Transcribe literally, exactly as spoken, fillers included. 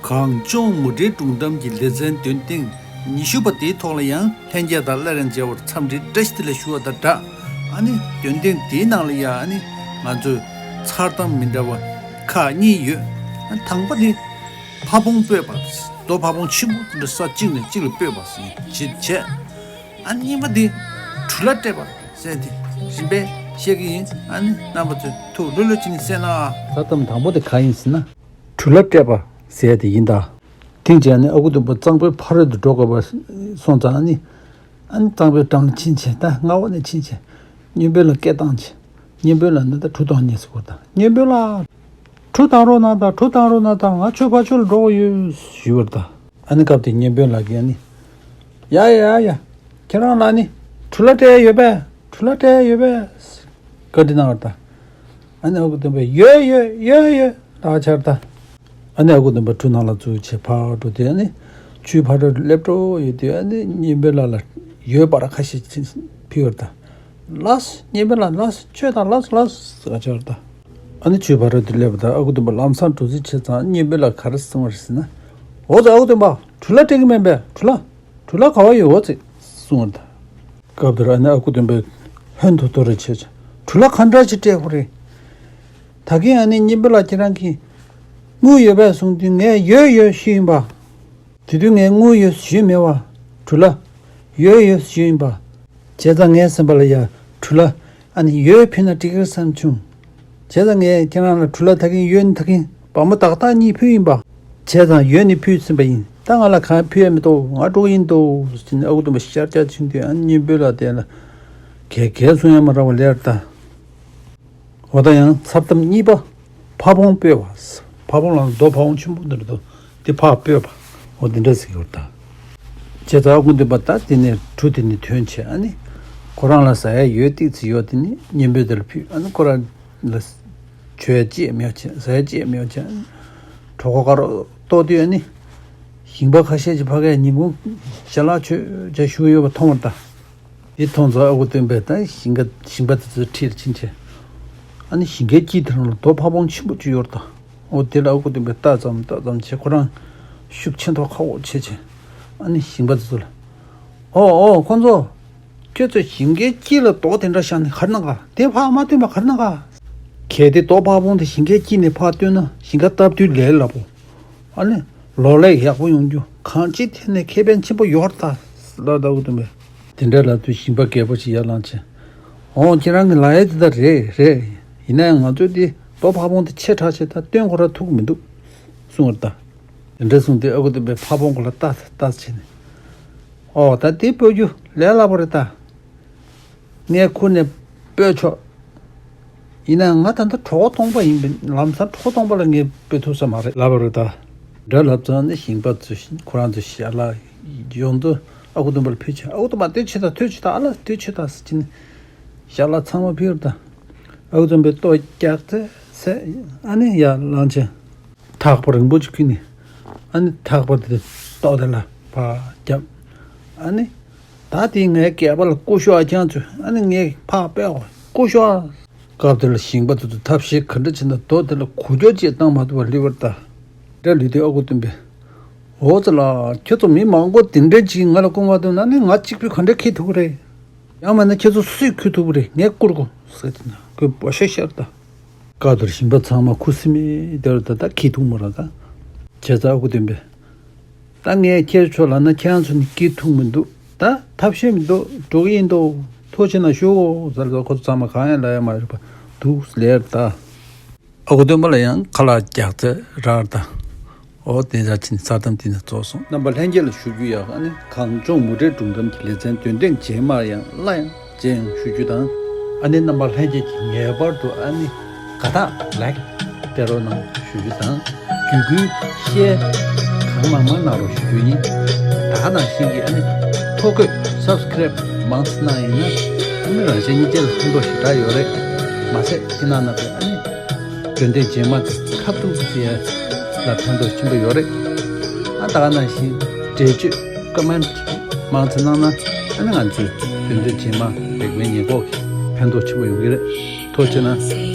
གངས་ལྗོངས་མུ་འབྲེལ་སྒྲུང་གཏམ་གྱི་ལེ་ཚན་འདོན་ཐེངས་ཉི་ཤུ་པ་དེའི་ཐོག་ལ་ཡང་ལྷན་རྒྱས་དང་སླར་ཡང་མཇལ་བར་འཚམས་འདྲི་བཀྲ་ཤིས་བདེ་ལེགས་ཞུ་བ་དང་སྦྲགས། ཨ་ནི་འདོན་ཐེངས་དེའི་ནང་ལ་ཡང་ཨ་ནི་ང་ཚོས་མཚར་གཏམ་མི་འདྲ་བ་ཁག་གཉིས་ཡོད། ཨ་དང་པོ་དེ་ཕ་བོང་སྤོས་པ། རྡོ་ཕ་བོང་ཆེན་པོ་འདི་འདྲ་ས་གཅིག་ནས་གཅིག་ལ་སྤོས་པ་ཞིག་བྱེད་བྱས། ཨ་གཉིས་པ་དེ་གྲུ་ལ་སྤྲད་པ་ཟེར་དེ་རིམ་པས་བཤད་ཀྱི་ཡིན། ཨ་ནི་རྣམ་པ་ཚོས་ཐུགས་ལྷོད་ལྷོད་བྱས་ནས་གསན་ཨ། མཚར་གཏམ་དང་པོ་དེ་ག་ཡིན་ཟེར་ན། གྲུ་ལ་སྤྲད་པ་ཟེར་དེ་ཡིན་ད། ཐེངས་གཅིག་ཨ་ནི་ཨ་ཁུ་སྟོན་པ་གཙང་པོའི་ཕ་རོལ་ཏུ་འགྲོ་དགོས་པ་སོང་ཙང་ཨ་ནི། ཨ་ནི་གཙང་པོའི་འགྲམ་ལ་ཕྱིན་བྱས་ད་མངའ་འོག་ནས་ཕྱིན་བྱས། གཉན་དཔོན་ལ་སྐད་བཏང་བྱས། གཉན་དཔོན་ལ་ནི་ད་གྲུ་བཏང་ཉེས་ཟེར་བ་དང་གཉན་དཔོན་ལ། གྲུ་བཏང་རོགས་གནང་དང་གྲུ་བཏང་རོགས་གནང་དང་ང་ཆོས་ཕ་ཆོས་ལ་འགྲོ་གི་ཡོད་ཞུས་པར་ད། ཨ་ནི་སྐབས་དེ་གཉན་དཔོན་ལགས་ཀྱིས་ཨ་ནི། ཡ་ཡ་ཡ། ཁྱེད་རང་ལ་ནི་གྲུ་ལ་སྤྲད་ཡོད་པས། གྲུ་ལ་སྤྲད་ཡོད་པས། བཀའ་འདྲི་གནང་བར་ད། ཨ་ནི་ཨ་ཁུ་སྟོན་པས་ཡོད་ཡོད་ཡོད་ཡོད་ལབ་ཆར་ད། ཨ་ནི་ཨ་ཁུ་སྟོན་པ་གྲུ་ནང་ལ་འཛུལ་བྱས་ཕར་འགྲོ་དུས་ཨ་ནི། ཆུའི་ཕ་རོལ་སླེབས་འགྲོ་ཡོད་དུས་ཨ་ནི་གཉན་དཔོན་ལགས་ལ་ཡོས་འབར་ཁ་ཤས་ཕུལ་བར་ད། ལགས་སོ་གཉན་དཔོན་ལགས་ལགས་སོ་ཆོས་དང་ལགས་སོ་ལགས་སོ་ཟེར་ཆར་ད། ཨ་ནི་ཆུའི་ཕ་རོལ་དུ་སླེབས་པ་དང་ཨ་ཁུ་སྟོན་པ་ལམ་སང་འགྲོ་རྩིས་བྱས་ཙང་གཉན་དཔོན་ལགས་ག་རེ་གསུངས་པ་རེད་ཟེར་ན། འོ་ཙི་ཨ་ཁུ་སྟོན་པ་གྲུ་ལ་སྤྲད་ཀྱི་མིན་པས་གྲུ་ལ། གྲུ་ལ་ག་བ་ཡོད་འོ་ཙི་གསུངས་པ་རེད་ད། སྐབས་དེར་ཨ་ནི་ཨ་ཁུ་སྟོན་པས་ཧོན་ཐོར་ཐོར་རེ་བྱས་བྱས་གྲུ་ལ་ག་འདྲ་ཅིག་སྤྲད་དགོས་རེད། ད་གིན་ཨ་ནི་གཉན་དཔོན་ལགས་ཁྱེད་རང་གིས་དངུལ་ཡོད་པས་གསུངས་དུས་ངས་ཡོད་ཡོད་ཞུས་ཡིན་པ། དེ་དུས་ངས་དངུལ་ཡོད་ཞུས་མེད་པ། གྲུ་ལ་ཡོད་ཡོད་ཞུས་ཡིན་པ། བྱས་ཙང་ངའི་སེམས་པ་ལ་ཡ་གྲུ་ལ་ཨ་ནི་ཡོད་ཕུལ་ན་འགྲིག་གི་རེད་བསམ་བྱུང་། བྱས་ཙང་ངས་ཁྱེད་རང་ལ་གྲུ་ལ་ད་གིན་ཡོད་ནི་ད་གིན་བ་མོ་ཏག་ཏག་གཉིས་ཕུལ་ཡིན་པ། བྱས་ཙང་ཡོད་ནི་ཕུལ་ཟིན་པ་ཡིན། ད་ང་ལ་གང་ཕུལ་ཡ་མི་འདུག་ང་འགྲོ་གི་ཡིན་འདུག་ཟེར་ནས་ཨ་ཁུ་སྟོན་པ་ཤར་རྒྱག་ཕྱིན་དུས་ཨ་ནི་གཉན་དཔོན་ལགས་དེ་ལ་གས་གས་གསུང་ཡ་མ་རག་པ་ལེར་ད། འོ་ད་ཡང་མཚར་གཏམ་གཉིས་པ། ཕ་བོང་སྤོས་པ། ཕ་བོང་ལ་རྡོ་ཕ་བོང་ཆེན་པོ་འདི་རེད་དོ། དེ་ཕར་སྤོས་པ། འོ་འདི་འདྲ་ཟེར་གྱི་ཡོད་ད། བྱས་ཙང་ཨ་ཁུ་སྟོན་པ་ད་དེ་ནས་གྲུ་དེ་ནས་ཐོན་བྱས་ཨ་ནི། ཁོ་རང་ལ་ཟ་ཡ་ཡོད་ཏིག་ཙི་ཡོད་དེ་ནི་གཉན་དཔོན་དེ་ལ་ཕུལ་ཨ་ནི་ཁོ་རང་ལ་མཆོད་ཡ་ཅི་ཡང་མེད་བྱས་ཟ་ཡ་ཅི་ཡང་མེད་བྱས་ཨ་ནི། གྲོད་ཁོག་དཀར་རོ་ལྟོགས་དུས་ཨ་ནི། ཞིང་པ་ཁ་ཤས་ཀྱིས་ཕ་གིར་ཉིན་གུང་ཞལ་ལག་མཆོད་བྱས་བཞུགས་ཡོད་པ་མཐོང་བར་ད། དེ་མཐོང་ཙང་ཨ་ཁུ་སྟོན་པས་ད་ཞིང་ཁ་ཞིང་པ་དེ་ཚོའི་འཁྲིས་ལ་ཕྱིན་བྱས། ཨ་ནི་ཞིང་ཁའི་དཀྱིལ་དེ་རང་ལ་རྡོ་ཕ་བོང་ཆེན་པོ་གཅིག་ཡོད་རེད་ད། འོ་དེ་ལ་ཨ་ཁུ་སྟོན་པས་ལྟ་ཙམ་ལྟ་ཙམ་བྱས་ཁོ་རང་ཤུགས་ཆེ་མདོག་ཁ་པོ་བྱས་བྱས། ཨ་ནི་ཞིང་པ་དེ་ཚོ་ལ། ཨོ་ཨོ་ཁོང་ཚོ། ཁྱོད་ཚོས་ཞིང་ཁའི་དཀྱིལ་ལ་རྡོ་དེ་འདྲ་བཞག་ནས་ག་རེ་གནང་ག་དེ་ཕར་མ་བཏོན་པ་ག་རེ་གནང་ག་གལ་ཏེ་རྡོ་ཕ་བོང་དེ་ཞིང་ཁའི་དཀྱིལ་ནས་ཕར་བཏོན་ན་ཞིང་ཁ་སྟབས་བདེ་ལས་སླ་པོ། ཨ་ནི། ལོ་ལེགས་ཡག་པོ་ཡོང་རྒྱུ་གང་ཅིའི་ཐད་ནས་ཁེ་ཕན་ཆེན་པོ་ཡོད་རེད་ད། ལབ་ད་ཨ་ཁུ་སྟོན་པས། དེ་འདྲ་ལབ་དུས་ཞིང་པ་རྒད་པོ་ཞིག་ཡར་ལངས་བྱས། འོང་ཁྱེད་རང་གི་ལབ་ཡ་དེ་ད་རེད་རེད། ཡིན་ན་ཡང་ང་ཚོས་དེ་རྡོ་ཕ་བོང་དེ་ཆེ་དྲགས་བྱས་ད་བཏོན་ཁོ་ར་ཐུབ་ཀྱི་མི་འདུག་གསུངས་པ་རེད་ད། དེ་འདྲ་གསུངས་དུས་ཨ་ཁུ་སྟོན་པས་ཕ་བོང་ཁོ་ལ་ལྟ་ལྟ་བྱས་ནས། ཨོ་ད་དེ་སྤོ་རྒྱུ་ལས་སླ་པོ་རེད་ད། ངས་ཁུར་ནས་སྤོས་ཆོག་ཡིན་ནའང་ང་ད་ལྟ་གྲོད་ཁོག་སྟོང་པ་ཡིན་པས་ལམ་སང་གྲོད་ཁོག་སྟོང་པ་ལ་ངས་སྤོ་ཐུབ་ས་མ་རེད་ལབ་པ་རེད་ད། འདྲ་ལབ་ཙང་ནི་ཞིང་པ་ཚོས་ཁོ་རང་ཚོའི་ཞལ་ལག་ཡོང་དུས་ཨ་ཁུ་སྟོན་པ་ལ་ཕུལ་བྱས་ཨ་ཁུ་སྟོན་པ་དེ་ཆེ་ད་ཐོས་ཆེ་ད་ཨ་ལ་དེ་ཆེ་ད་ཟེར་གྱིན་ཞལ་ལག་ཚང་མ་ཕུལ་རེད་ད། ཨ་ཁུ་སྟོན་པས་ལྟོ་རྒྱག་ཚེ་ཟས་ཨ་ནི་ཡར་ལངས་བྱས། ཐག་པ་རིང་པོ་ཅིག་ཁུར་ནས། ཨ་ནི་ཐག་པ་དེ་ཏོག་དེ་ལ་ཕར་བརྒྱབ། ཨ་ནི། ད་དེ་ངའི་སྐེད་པ་ལ་སྐུ་ཞོག་ཁྱེད་ཚོས་ཨ་ནི་ངས་ཕར་སྤོས་སྐུ་ཞོག་སྐབས་དེ་ལ་ཞིང་པ་དེ་ཚོ་ཐབས་ཤེས་ག་འདྲ་བྱས་ན་རྡོ་དེ་ལ་འགུལ་སྐྱོད་ཅིག་བཏང་མ་ཐུབ་པར་ལུས་པར་ལྟ། འདྲ་ལུས་དུས་ཨ་ཁུ་སྟོན་པས། འོ་ཙི་ལ་ཁྱོད་ཚོ་མི་མང་པོ་དེ་འདྲ་ཅིག་ང་ལ་སྐུར་མ་ཐུབ་ན་ནི་ང་གཅིག་པུས་ག་འདྲ་འཁྱེར་ཐུབ་ཀྱི་རེད། ཡང་མིན་ན་ཁྱེད་ཚོ་སུས་འཁྱེར་ཐུབ་ཀྱི་རེད་ངས་བསྐུར་དགོས་ཟེར་དུས་ན་ཁོས་འབོད་ཤག་ཤག་ལྟ། སྐབས་དེར་ཞིང་པ་ཚང་མ་ཁུ་སིམ་མེར་བསྡད་རེད་ད། ད་འཁྱེར་ཐུབ་མ་རེད་ད། བྱས་ཙང་ཨ་ཁུ་སྟོན་པས། ད་ངས་འཁྱེར་ཆོག་ལབ་ན་ཁྱེད་རང་ཚོ་ནི་འཁྱེར་ཐུབ་མི་འདུག་ད་ཐབས་ཤེས་མི་འདུག་འགྲོ་གི་ཡིན་འདུག་ཐུགས་རྗེ་གནང་ཞུ་ཟེར་ལ་ཁོ་ཚོ་ཚང་མ་གང་ཡང་ལབ་ཡ་མ་རེད་པ། འདུག་ལབ་ད། ཨ་ཁུ་སྟོན་པ་ལ་ཡང་ཁ་ལག་རྒྱག་ཚད་རག་ད། འོ་དེ་འདྲ་ཕྱིན་མཚར་གཏམ་དེ་ནས་རྫོགས་སོང་། རྣམ་པ་ལྷན་རྒྱས་ལ་ཞུ་རྒྱུ་ཡག་ཨ་ནི་གངས་ལྗོངས་མུ་འབྲེལ་སྒྲུང་གཏམ་གྱི་ལེ་ཚན་འདོན་ཐེངས་རྗེས་མར་ཡང་སླར་ཡང་མཇལ་ཡོང་ཞུ་རྒྱུ་དང་། ཨ་ནི་རྣམ་པ་ལྷན་རྒྱས་ཀྱིས་ངེས་པར་དུ་ཨ་ནི་དགའ་རྟགས་ལའིཀ་སྤྲད་རོགས་གནང་ཞུ་རྒྱུ་དང་། བརྒྱུད་སྐུལ་ཤེར་གང་མང་མང་གནང་རོགས་ཞུ་རྒྱུ་ཡིན། ད་ག་ནང་བཞིན་གྱི་ཨ་ནི་ཐོ་འགོད་སབ་སི་ཀེ་རེབ་མང་ཙམ་གནང་ཡིན་ན་ཨ་ནི་རང་གཞན་གཉིས་ཆ་ལ་ཕན་ཐོགས་ཞེ་དྲག་ཡོད་རེད། མ་ཟད་དེ་ནང་ན་བོད་ཨ་ནི། འདོན་ཐེངས་རྗེས་མ་དེ་ཁ་ཐུག་ཟེར་ཡ་ལ་ཕན་ཐོགས་ཆེན་པོ་ཡོད་རེད། ཨ་ད་ག་ནང་བཞིན་འགྲེལ་བརྗོད་ཀོ་མེན་ཊི་མང་ཙམ་གནང་ན་ཨ་ནི་ང་ཚོས་འདོན་ཐེངས་རྗེས་མ་རིག་པའི་ཉེན་འགོག་གི་ཕན་ཐོགས་ཆེན་པོ་ཡོང་གི་རེད། ཐུགས་རྗེ་གནང་།